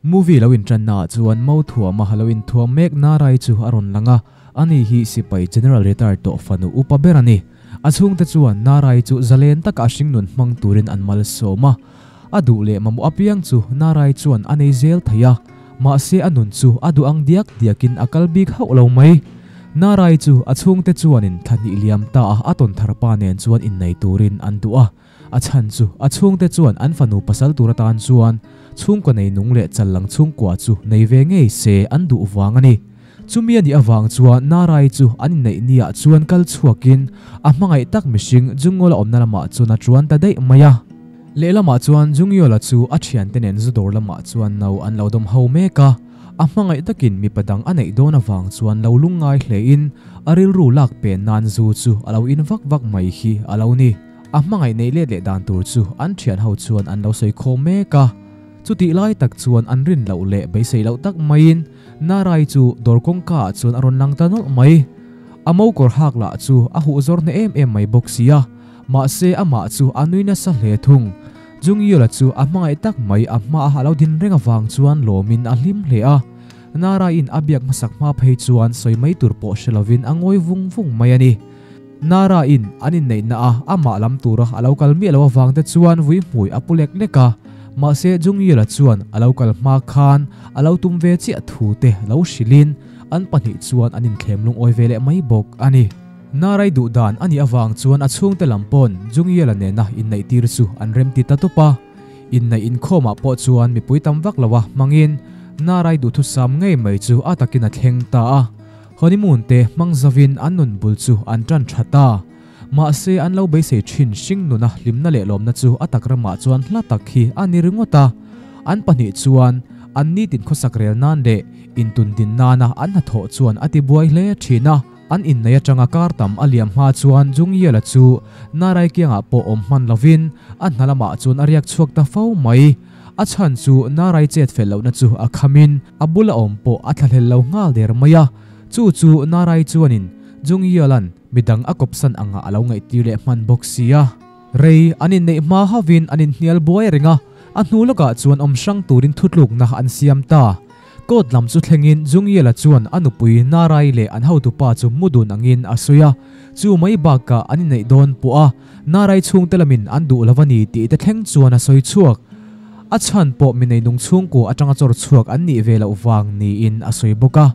Movie lo inṭanna ah chuan Mo thuama lo inthuam mek Narai chu a rawn lang a, ani hi sipai General retired tawh fanu upa ber a ni. A chhungte chuan Narai chu zalen taka a hringnun hmang turin an malsawm a, a duh leh mamawh apiang chu Narai chuan a nei zel thei a, mahse a nun chu a duh ang diak diakin a kal bik hauh lo mai. Narai chu a chhungte chuanin thla hnih liam ta a a tawn thar pa nen chuan innei turin an duh a, A chhan chu a chhungte chuan an fanu pasal tur atan chuan chhungkaw nei nung leh challang chhungkua chu nei ve ngei se an duh vang a ni. Chumi a nih avang chuan Narai chu an inneih niah chuan kal chhuakin a hmangaih tak mihring Jungola awmna lamah chuan a tuan ta daih mai a. Lehlamah chuan Jungyola chu a thiante nen zu dawr lamah chuan no an lo dawm ho mek a, a hmangaih takin mipa dang a neih dawn avang chuan lo lungngai hlein a rilru lak pen nan zu chu a lo in vak vak mai hi a lo ni. A hmangaih neih let leh dan tur chu an thian ho chuan an lo sawi khawm mek a. Chutih lai tak chuan an rin loh leh beisei loh tak maiin Narai chu dawr kawngka ah chuan a rawn lang ta nawlh mai. A mo kawr hak lah chu a huh zawr hneh em em mai bawk sia. Mahse amah chu a nui nasa hle thung. Jungyola chu a hmangaih tak mai a hma a lo din reng avang chuan lawmin a hlim hle a. Naraiin a biak hmasak hma phei chuan sawi mai tur pawh hre lovin a ngawi vung vung mai a ni. Nara in an inneihna a amah lam tura a lo kal miah lo avang te chuan vui hmui a pu lek lek a, mahse Jungyeol-a chuan a lo kal hma khan a lo tum ve chiah thu te lo hrilhin an pahnih chuan an inthlem lungawi ve leh mai bawk a ni. Narai duh dan a nih avang chuan a chhungte lam pawn Jungyeol-a nena inneih tir chu an remti ta tup a, inneih inkhawmah pawh chuan mipui tam vak lo a hmangin Narai duhthusam ngei mai chu a takin a thleng ta a. Honeymoon te hmang zavin an nun bul chu an tan tha ta. Mahse an lo beisei thin hring nuna hlimna leh lawmna chu a tak ramah chuan hla tak hi a ni ringawt a. An pahnih chuan an nitin khawsak rel nan leh intun din nana an hnathawh chuan a tibuai hle thin a. An innei atanga kar tam a liam hma chuan Jungyeol-a chu Narai kiangah pawh awm hman lovin a hna lamah chuan a riak chhuak ta fo mai. A chhan chu Narai chet fel lohna chu a khamin a bula awm pawh a thlahlel lo nghal der mai a, chu chu Narai chuanin Jungyeol-a'n midang a kawpsan angah a lo ngaihtir leh hman bawk sia. Rei an inneih hma hauhin an inhnial buai reng a, a hnu lawkah chuan awm hrang turin thutlukna an siam ta. Court lam chu thlengin Jungyeol-a chuan a nupui Narai leh an hotupa chu mu dun angin a sawi a, chu mai bakah an inneih dawn pawh a Narai chhungte lamin an duh lo a ni tih te thleng chuan a sawi chhuak. A chhan pawh mi neinung chhungkua atanga chawr chhuak an nih ve loh vang niin a sawi bawk a.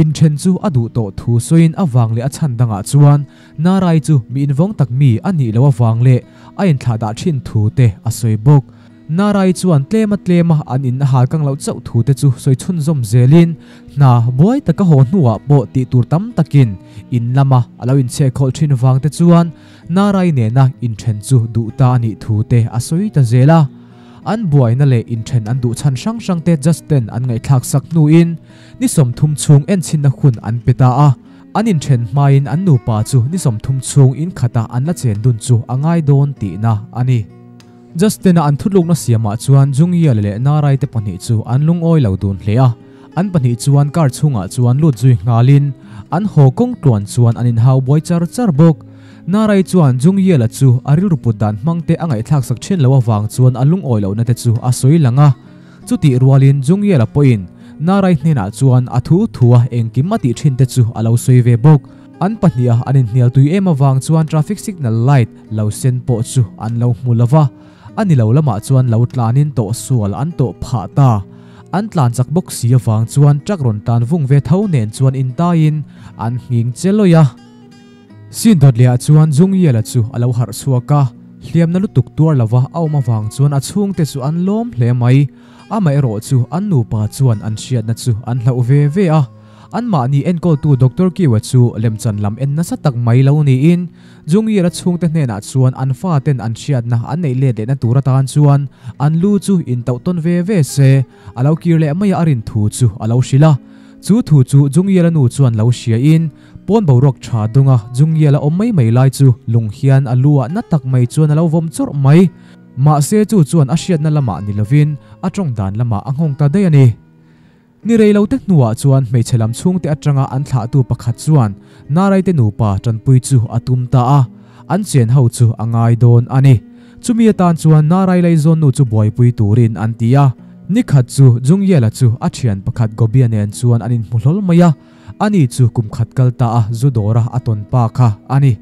Inthen chu a duh tawh thu sawiin a vang leh a chhan dangah chuan Narai chu mi invawng tak mi a nih loh avang leh a inthlahdah thin thu te a sawi bawk. Narai chuan tlema tlema an in a hal kang loh chauh thu te chu sawi chhunzawm zelin hna buai taka haw hnuah pawh tih tur tam takin in lama a lo inchhek khawlh thin vang te chuan Narai nena inthen chu duh ta a nih thu te a sawi ta zel a. An buaina leh inthen an duh chhan hrang hrang te Justin an ngaihthlak sak hnuin ni 30 chhung enchhinna hun an pe ta a. An inthen hmain an nupa chu ni 30 chhung inkhata an la chen dun chu a ngai dawn tihna a ni. Justin-a an thutlukna siamah chuan Jungyeol leh Narai te pahnih chu an lungawi lo dun hle a. An pahnih chuan car chhungah chuan lut zui nghalin an haw kawng tluan chuan an inhau buai char char bawk. Narai chuan Jungyeol-a chu a rilru put dan hmang te a ngaihthlak sak thin lo avang chuan a lungawi lohna te chu a sawi lang a. Chutih rualin Jungyeol-a pawhin Narai hnenah chuan a thu thua engkim a tih thin te chu a lo sawi ve bawk. An pahniha an inhnial tui em avang chuan traffic signal light lo sen pawh chu an lo hmu lo va, a ni lo lamah chuan lo tlanin tawh sual an tawh phah ta. An tlan chak bawk si avang chuan truck rawn tlan vung ve tho nen chuan intaiin an nghing che lawih a. Sin dawt lehah chuan Zungyiala chu a lo harh chhuak a, hliamna lutuk tuar lova a awm avang chuan a chhungte chu an lawm hle mai. Amaherawh chu an nupa chuan an hriatna chu an hlauh ve ve a. Anmahni enkawltu Doctor Kiwa chu lemchan lam en nasa tak mai lo niin, Jungyeol-a chhungte hnenah chuan an faten an hriatna an neih let lehna tur atan chuan an lu chu intauh tawn ve ve se, a lo kir leh maia a rin thu chu a lo hrilh a. Chu thu chu Jungyeol-a nu chuan lo hriain, pawn boruak tha dunga Jungyeol-a awm mai mai lai chu lung hian a lu ah na tak mai chuan a lo vawm chawrh mai. Mahse chu chuan a hriatna lamah ni lovin a tawng dan lamah a nghawng ta daih a ni. Ni rei lo te hnuah chuan hmeichhe lam chhungte atanga an thlahtu pakhat chuan Naraite nupa tanpui chu a tum ta a, an chen ho chu a ngai dawn a ni. Chumi atan chuan Narai Laizawnnu chu buaipui turin an ti a. Nikhat chu Jungyela chu a thian pakhat Gobia nen chuan an inhmu hlawl mai a, ani chu kum khat kal ta a zu dawra a tawn pa kha a ni.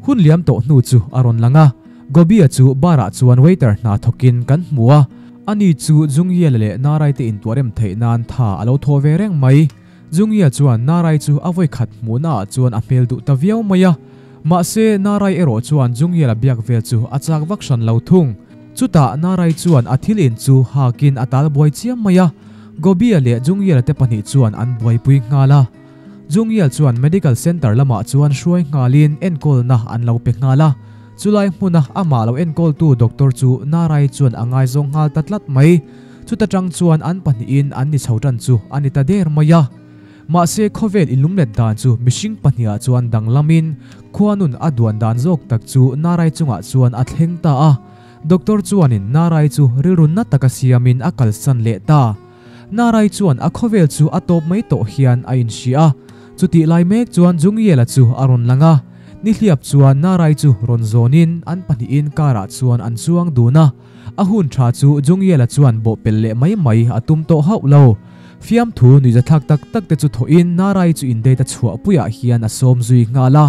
Hun liam tawh hnu chu a rawn lang a, Gobia chu bar ah chuan waiter hna thawkin kan hmu a, ani chu Jungyela leh Narai te intuahrem theih nan tha a lo thaw ve reng mai. Jungia chuan Narai chu a vawi khat hmuhna ah chuan a hmel duh ta viau mai a. Mahse, Narai erawh chuan Jungia la biak vel chu a chak vak hran lo thung. Chutah Narai chuan a thil in chu hakin a tal buai chiam mai a. Gobia leh Jungia te pahnih chuan an buaipui nghal a. Jungia chuan Medical Center lamah chuan hruai nghalin enkawlna an lo pe nghal a. Chulai hmuna amah lo enkawltu doctor chu Narai chuan a ngaizawng nghal ta tlat mai. Chuta tang chuan an pahnihin an ni chho tan chu a ni ta der mai a. Mahse khawvel inlumlet dan chu mihring pahnihah chuan danglamin khuanun a duan dan zawk tak chu Narai chungah chuan a thleng ta a. Doctor chuanin Narai chu rilru na taka siamin a kalsan leh ta. Narai chuan a khawvel chu a tawp mai tawh hian a inhria a. Chutih lai mek chuan Jungyela chu a rawn lang a. Nihliap chuan Narai chu rawn zawnin an pahnihin car ah chuan an chuang dun a. A hun tha chu Jungyela chuan bawhpelh leh mai mai a tum tawh hauh lo. Fiamthu nuihzathlak tak tak te chu thawhin Narai chu indate a chhuahpuiah hian a sawm zui nghal a.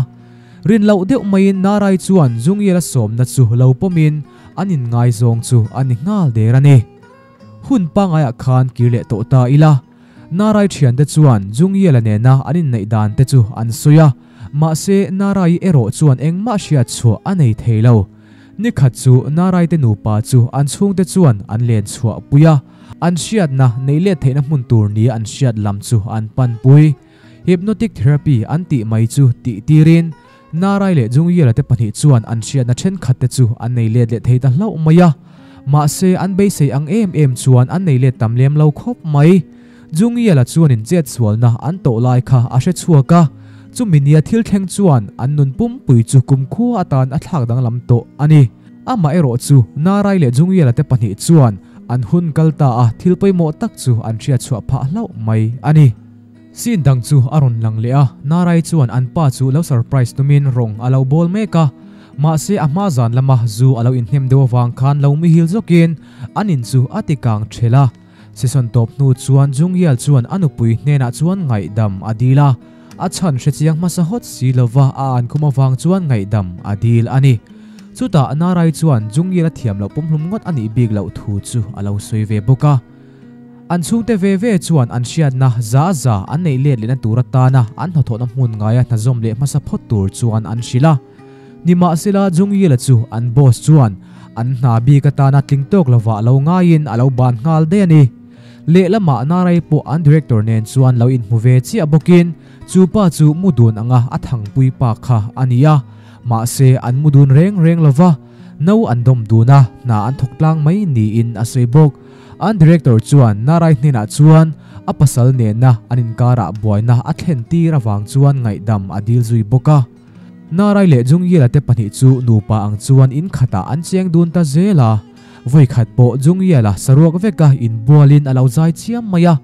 Rin loh deuh maiin Narai chuan Jungyela sawmna chu lo pawmin an inngaizawng chu a ni nghal der a ni. Hun pangaiah khan kir leh tawh ta ila. Narai thiante chuan Jungyela nena an inneih dan te chu an sawi a, mahse Narai erawh chuan engmah hriat chhuah a nei thei lo. Ni khat chu Narai te nupa chu an chhungte chuan an len chhuah pui a, an hriatna neih let theihna hmun tur nia an hriat lam chu an pan pui. Hypnotic therapy an tih mai chu tih tirin Narai leh Jungyela te pahnih chuan an hriatna thenkhat te chu an nei let leh thei ta hlauh mai a. Mahse an beisei ang em em chuan an nei let tam lem lo khawp mai. Jungyela chuanin chetsualna an tawh lai kha a hre chhuak a, chumi nia thil thleng chuan an nun pumpui chu kumkhua atan a thlak danglam tawh a ni. Amah erawh chu Narai leh Jungyela te pahnih chuan an hun kal ta a thil pawimawh tak chu an hriatchhuah phah hlauh mai a ni. Scene dang chu a rawn lang leh a, Narai chuan an pa chu lo surprise tumin rawng a lo bawl mek a, mahse a hma zan lama zu a lo inhnem deuh avang khan lo mihil zawkin an in chu a ti kang ṭhelh a. Season tawp hnu chuan Jungyal chuan a nupui hnenah chuan ngaihdam a dil a, a chhan hrechiang hmasa hawt si lova a ankhum avang chuan ngaihdam a dil a ni. Chutah Narai chuan Jungyal a thiam loh pumhlum ngawt a nih bik loh thu chu a lo sawi ve bawk a. An chhungte ve ve chuan an hriatna za za an neih let lehna tur atana an hnathawhna hmun ngaia hnazawm leh hmasa phawt tur chuan an hrilh a. Nimahsela Jungyila chu an boss chuan an hna bik atana tling tawk lovah lo ngaiin a lo ban nghal daih a ni. Lehlamah Narai pawh an director nen chuan lo inhmu ve chiah bawkin chu pa chu mu dun anga a thangpui pa kha a ni a. Mahse an mu dun reng reng lova, no an dawm dun a, hna an thawk tlang mai niin a sawi bawk. An director chuan Narai hnenah chuan a pasal nena an inkarah buaina a thlen tir avang chuan ngaihdam a dil zui bawk a. Narai leh Jungyela te pahnih chu nupa ang chuan in khatah an cheng dun ta zel a. Vawikhat pawh Jungyela saruak veka inbualin a lo zai chiam mai a.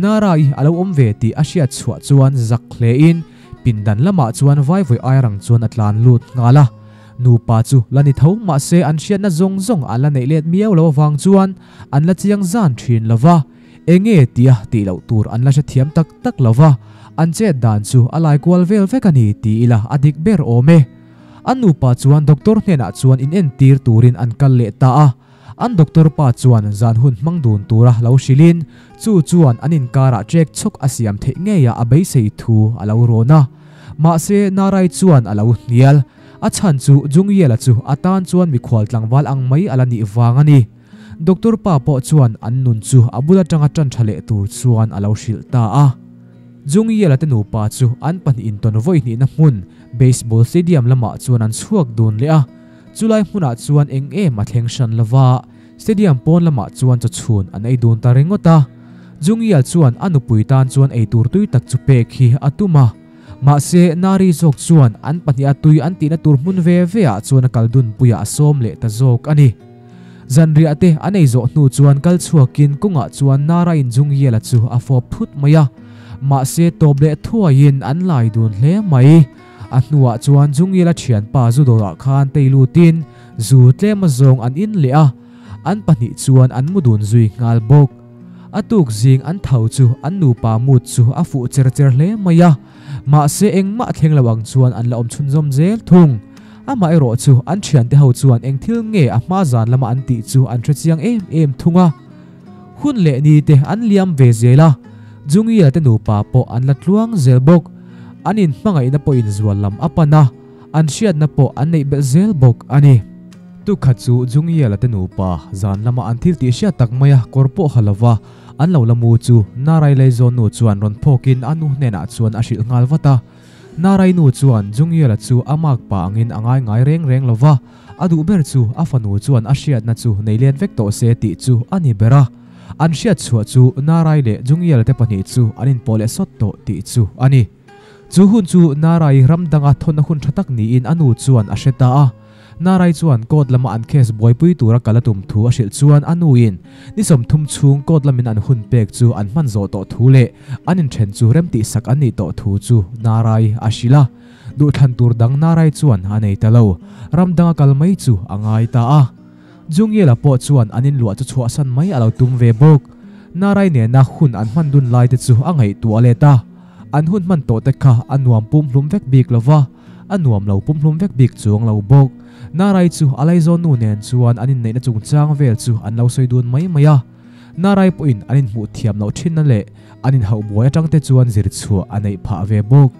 Narai a lo awm ve tih a hriat chhuah chuan zak hlein pindan lamah chuan vaivawi airang chuan a tlan lut nghal a. Nupa chu la ni tho mahse an hriatna zawng zawng an la neih let miau lo avang chuan an la chiang zan thin lo va, enge tia tih loh tur an la hrethiam tak tak lo va, an chet dan chu a lai kual vel vek a ni ti ila a dik ber awm e. An nupa chuan doctor hnenah chuan inentir turin an kal leh ta a, an doctor pa chuan zan hun hmang dun tura lo hrilhin chu chuan an inkarah trek chhawk a siam theih ngeia a beisei thu a lo rawn a. Mahse Narai chuan a lo hnial. A chhan chu Jungyela chu a tan chuan mikhual tlangval ang mai a la nih vang a ni. Doctor pa pawh chuan an nun chu a bul atanga tan tha leh tur chuan a lo hrilh ta a. Jungyela te nupa chu an pahnih intawn vawi hnihna hmun Baseball Stadium lamah chuan an chhuak dun leh a. Chulai hmunah chuan eng em a thleng hran lova, Stadium pawn lamah chuan chaw chhun an ei dun ta ringawt a. Jungyel chuan a nupui tan chuan eitur tui tak chu pek hi a tum a. Mahse, Nari zawk chuan an pahniha tui an tihna tur hmun ve ve ah chuan a kal dunpuiah a sawm leh ta zawk a ni. Zanriah te an ei zawh hnu chuan kal chhuakin kawngah chuan Nara in Jungyela chu a fawp thut mai a. Mahse, tawp leh thuaiin an lai dun hle mai. A hnuah chuan Jungyela thianpa zu dawrah khan tei lutin zu tlem a zawng an in leh a. An pahnih chuan an mu dun zui nghal bawk. A tuk zing an tho chu an nupa mood chu a fuh cher cher hle mai a, mahse engmah thleng lo ang chuan an la awm chhunzawm zel thung. Amaherawh chu an thiante ho chuan eng thil nge a hma zan lama an tih chu an hre chiang em em thung a. Hun leh ni te an liam ve zel a, Jungia te nupa pawh an la tluang zel bawk. An inhmangaihna pawhin zual lam a pan a. An hriatna pawh an neih belh zel bawk a ni. Tukhat chu Jungiela te nupa zan lama an thil tih hriat tak maia kawr pawh ha lova an lo la mu chu Narai Laizawn nu chuan rawn phawkin a nu hnenah chuan a hrilh nghal vat a. Narai nu chuan Jungiela chu a mak pa angin a ngai ngai reng reng lova, a duh ber chu a fanu chuan a hriatna chu nei let vek tawh se tih chu a ni ber a. An hriat chhuah chu Narai leh Jungiela te pahnih chu an inpawh leh sawt tawh tih chu a ni. Chu hun chu Narai ram danga thawn a hun tha tak niin a nu chuan a hre ta a. Narai chuan court lama an case buaipui tura kal a tum thu a hrilh chuan a nuin ni 30 chhung court lamin an hun pek chu an hman zawh tawh thu leh an inthen chu remtihsak an nih tawh thu chu Narai a hrilh a. Duhthlan tur dang Narai chuan a nei ta lo. Ram danga kal mai chu a ngai ta a. Jungiela pawh chuan an inluah chu chhuahsan mai a lo tum ve bawk. Narai nena hun an hman dun lai te chu a ngaihtuah let a. An hun hman tawh te kha a nuam pumhlum vek bik lo va, a nuam lo pumhlum vek bik chuang lo bawk. Narai chu a laizawn nu nen chuan an inneihna chungchang vel chu an lo sawi dun mai mai a. Narai pawhin an inhmuh thiam loh thinna leh an inhauh buai atang te chuan zir chhuah a neih phah ve bawk.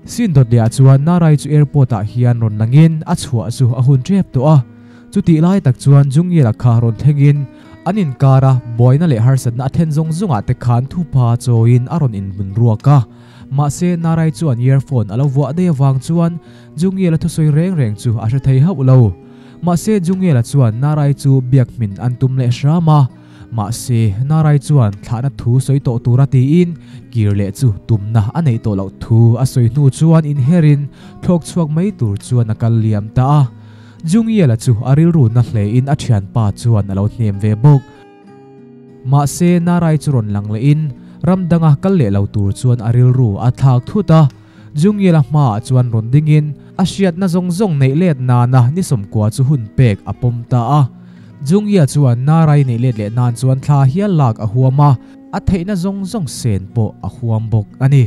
Sin dawt lehah chuan Narai chu airport ah hian rawn langin a chhuah chu a hun tep tawh a. Chutih lai tak chuan Jungiela kha rawn thlengin an inkara buaina leh harsatna a thlen zawng zawngah te khan thupa chawiin a rawn inbun ruak a. Mahse Narai chuan earphone a lo vuah daih avang chuan Jungiela thusawi reng reng chu a hre thei hauh lo. Mahse Jungiela chuan Narai chu biak hmin an tum leh hram a. Mahse Narai chuan thlahna thu sawi tawh tura tiin kir leh chu tumna a neih tawh loh thu a sawi hnu chuan inherin thlawk chhuak mai tur chuan a kal liam ta a. Jungiela chu a rilru na hlein a thianpa chuan a lo hnem ve bawk. Mahse Narai chu rawn lang lehin ram danga kal leh lo tur chuan a rilru a thlak thut a. Jungiela hmaah chuan rawn dingin a hriatna zawng zawng neih let nana ni 90 chu hun pek a pawm ta a. Jungia chuan Narai neih let leh nan chuan thla hial lak a huam a, a theihna zawng zawng sen pawh a huam bawk a ni.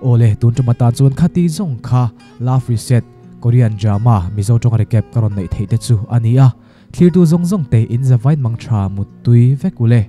Awle, tun tum atan chuan khati zawng kha Love Reset, Korean drama Mizo tawng recap ka rawn neih theih te chu a ni a, thlirtu zawng zawng te in zavain mang tha muttui vek ule.